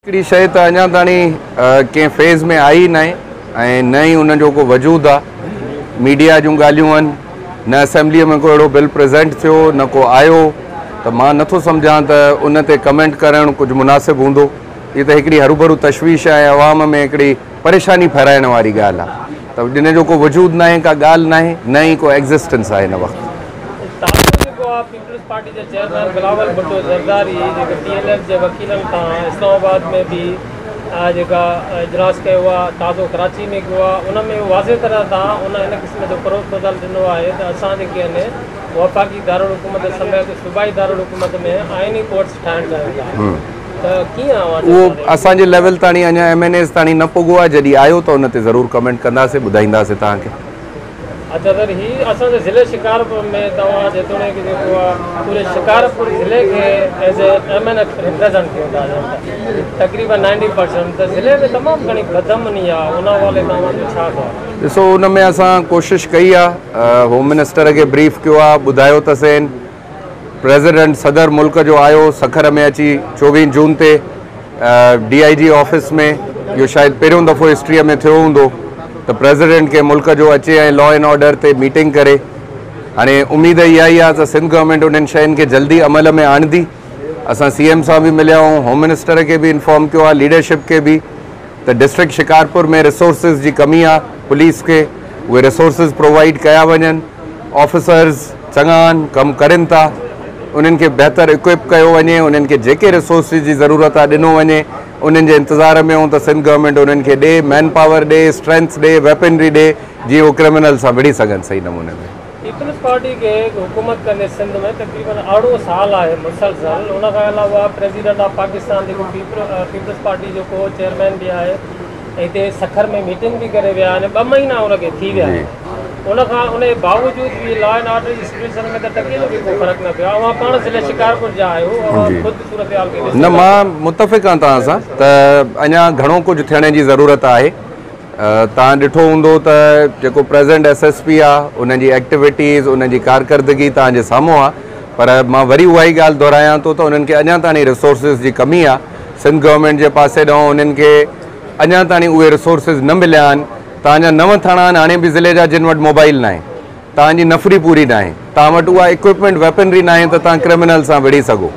هڪڙي شيء ته اڃا تاڻي ڪنهن فيز ۾ آئي ئي ناهي ۽ نه ئي ان جو ڪو وجود آ. ميڊيا جون ڳالهيون آهن، نه اسيمبليء ۾ ڪو اهڙو بل پريزنٽ ٿيو نه ڪو آيو ته مان نٿو سمجهان ته ان تي ڪمينٽ ڪرڻ ڪجهه مناسب هوندو. هي ته هڪڙي هروڀرو تشويش ۽ عوام ۾ هڪڙي پريشاني ڦهلائڻ واري ڳالهه آ ته ان جو ڪو وجود ناهي، ڪا ڳالهه ناهي، نه ئي ڪو ايگزسٽنس آهي هن وقت. تازو جيڪو آ پيپلز پارٽي جي چيئرمين بلاول ڀٽو زرداري جيڪي پي ايل ايف جي وڪيلن سان اسلام آباد ۾ به جيڪا اجلاس ڪيو آ تازو ڪراچي ۾ ڪيو آ ان ۾ واضح طرح سان ان هن قسم جو پروپوزل ڏنو آهي ته اسان جيڪي آهن وفاقي دارالحڪومت سميت صوبائي دارالحڪومت ۾ آئيني ڪورٽس ٺاهڻ چاهيون ٿا ته ڪيئن اوهان اهو اسان جي ليول تاڻي اڃا ايم اين ايز تاڻي نه پڳو آهي جڏهن آيو ته ان تي ضرور ڪمينٽ ڪنداسين ٻڌائينداسين توهان کي. اچا سر هي اسان جي ضلعي شڪارپور ۾ توهان جيتوڻيڪ جيڪو آ پوري شڪارپور ضلعي کي as a M N A represent ڪيو ٿا تقريبن نائنٽي پرسنٽ ته ضلعي ۾ تمام گهڻي بدامني آ ان حوالي سان اوهان جو ڇا خيال آ؟ ڏسو ان ۾ اسان ڪوشش ڪئي آ هوم منسٽر کي بريف ڪيو آ ٻڌايو ته سين پريزيڊنٽ صدر ملڪ جو آيو سکر ۾ اچي چوويهن جون تي ڊي I جي آفيس ۾ اهو شايد پهريون دفعو هسٽريء ۾ ٿيو هوندو ته پريزيڊنٽ ڪنهن ملڪ جو اچي ۽ لا اينڊ آرڊر تي ميٽنگ ڪري. هاڻي اميد اها ئي آهي ته سنڌ گورنمينٽ انهن شين کي جلدي عمل ۾ آڻندي. اسان سي ايم سان به مليا آهيون، هوم منسٽر کي به انفارم ڪيو آهي، ليڊرشپ کي به ته ڊسٽرڪٽ شڪارپور ۾ ريسورسز جي ڪمي آهي، پوليس کي اهي ريسورسز پرووائيڊ ڪيا وڃن. آفيسرز چڱا آهن، ڪم ڪرين ٿا، انهن کي بهتر اڪوئپ ڪيو وڃي، انهن کي جيڪي ريسورسز جي ضرورت آهي ڏنو وڃي، انهن جي انتظار ۾ آهيون ته سنڌ گورنمينٽ انهن کي ڏي، مين پاور ڏي، اسٽرينٿ ڏي، ويپنري ڏي، جيئن هو ڪرمنل سان وڙهي سگهن صحيح نموني ۾. پيپلز پارٽي کي حڪومت ڪندي سنڌ ۾ تقريبن ارڙهون سال آهي مسلسل، ان کان علاوه پريزيڊنٽ آف پاڪستان جيڪو پيپلز پارٽي جو ڪو چيئرمين به آهي، هتي سکر ۾ ميٽنگ به ڪري ويا آهن ٻه مهينا ان کي ٿي ويا آهن ان کان ان جي باوجود به لا اينڊ آرڊر جي سچوئيشن ۾ ته ٽڪي جو به ڪو فرق نه پيو آهي اوهان پاڻ ضلعي شڪارپور جا آهيو اوهان خود صورتحال کي ڏسو نه مان متفق آهيان توهان سان ته اڃا گهڻو ڪجهه ٿيڻ جي ضرورت آهي توهان ڏٺو هوندو ته جيڪو پريزنٽ ايس ايس پي آهي ان جي ايڪٽيوٽيز ان جي ڪارڪردگي توهان جي سامهون آهي پر مان وري اها ئي ڳالهه دهرايان ٿو ته انهن کي اڃا تاڻي ريسورسز جي ڪمي آهي سنڌ گورنمينٽ جي پاسي ڏانهن انهن کي اڃا تاڻي اهي ريسورسز نه مليا آهن. توهان جا نو ٿاڻا آهن هاڻي به ضلعي جا جن وٽ موبائل ناهي. توهان جي نفري پوري ناهي. توهان وٽ اها اڪوپمينٽ ويپنري ناهي ته توهان ڪرمنل سان وڙهي سگهو.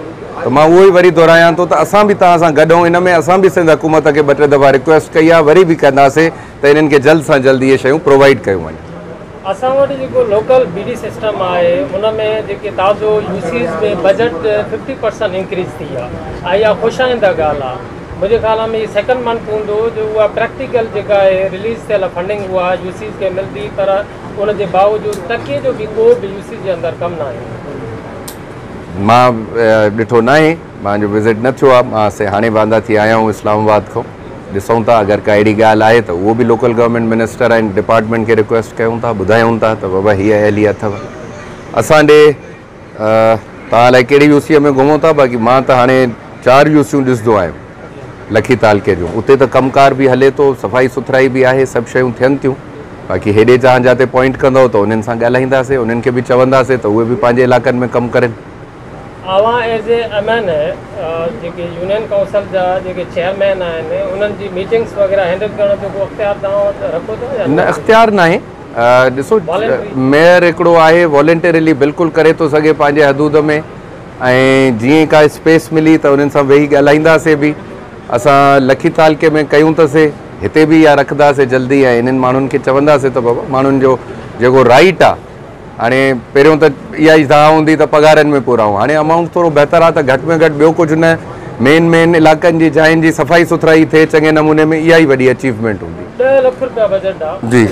ته مان اهو ئي وري دهرايان ٿو ته اسان به توهان سان گڏ آهيون ان ۾ اسان به سنڌ حڪومت کي ٻه ٽي دفعا رڪويسٽ ڪئي آهي وري به ڪنداسين ته انهن کي جلد سان جلد اهي شيون پرووائيڊ ڪيون وڃن. اسان وٽ جيڪو لوڪل بي ڊي سسٽم آهي ان ۾ جيڪي تازو U Cs ۾ budget fifty percent increase ٿي آهي ۽ اها خوش آئنده ڳالهه آهي منهنجي خيال ۾ هي سيڪنڊ منٿ هوندو جو اها پريڪٽيڪل جيڪا آهي رليز ٿيل فنڊنگ اها يو سيز کي ملندي پر ان جي باوجود ٽڪي جو به ڪو به يو سيز جي اندر ڪم ناهي. مان ڏٺو ناهي. مان جو وزٽ نه ٿيو آهي مان سي هاڻي واندا ٿي آيا آهيون اسلام آباد کان ڏسون ٿا اگر ڪا اهڙي ڳالهه آهي ته اهو به لوڪل گورنمينٽ منسٽر ۽ ڊپارٽمينٽ کي رڪويسٽ ڪيون ٿا ٻڌايون ٿا ته بابا هيء اهلي اٿو اسان ڏي توهان الائي ڪهڙي يو سيء ۾ گهمو ٿا باقي مان ته هاڻي چار يو سيون ڏسندو آهيان لکي تعلقي جون اتي ته ڪم ڪار به هلي ٿو صفائي سٿرائي به آهي سڀ شيون ٿين ٿيون باقي هيڏي جهان جاتي پوائنٽ ڪندؤ ته انهن سان ڳالهائينداسين انهن کي به چونداسين ته اهي به پنهنجي علائقن ۾ ڪم ڪرين. اوهان ايز اي ايم اين اي جيڪي يونين ڪائونسل جا جيڪي چيئرمين آهن انهن جي ميٽنگس وغيره هينڊل ڪرڻ جو ڪو اختيار توهان وٽ رکو ٿا يا نه اختيار ناهي ڏسو ميئر هڪڙو آهي والنٽريلي بلڪل ڪري ٿو سگهي پنهنجي حدود ۾ ۽ جيئن ڪا اسپيس ملي ته انهن سان ويهي ڳالهائينداسي به اسان لکي تعلقي ۾ ڪيون ته سي هتي به اها رکنداسي جلدي ۽ انهن ماڻهن کي چونداسي ته بابا ماڻهن جو جيڪو رائيٽ آهي هاڻي پهريون ته اها ئي دانهن هوندي ته پگهارن ۾ پورا آهيون هاڻي امائونٽ ٿورو بهتر آهي ته گهٽ ۾ گهٽ ٻيو ڪجهه نه مين مين علائقن جي جاين جي صفائي سٿرائي ٿئي چڱي نموني ۾ اها ئي وڏي اچيومينٽ هوندي. ڏهه لک رپيا بجيٽ آ جي.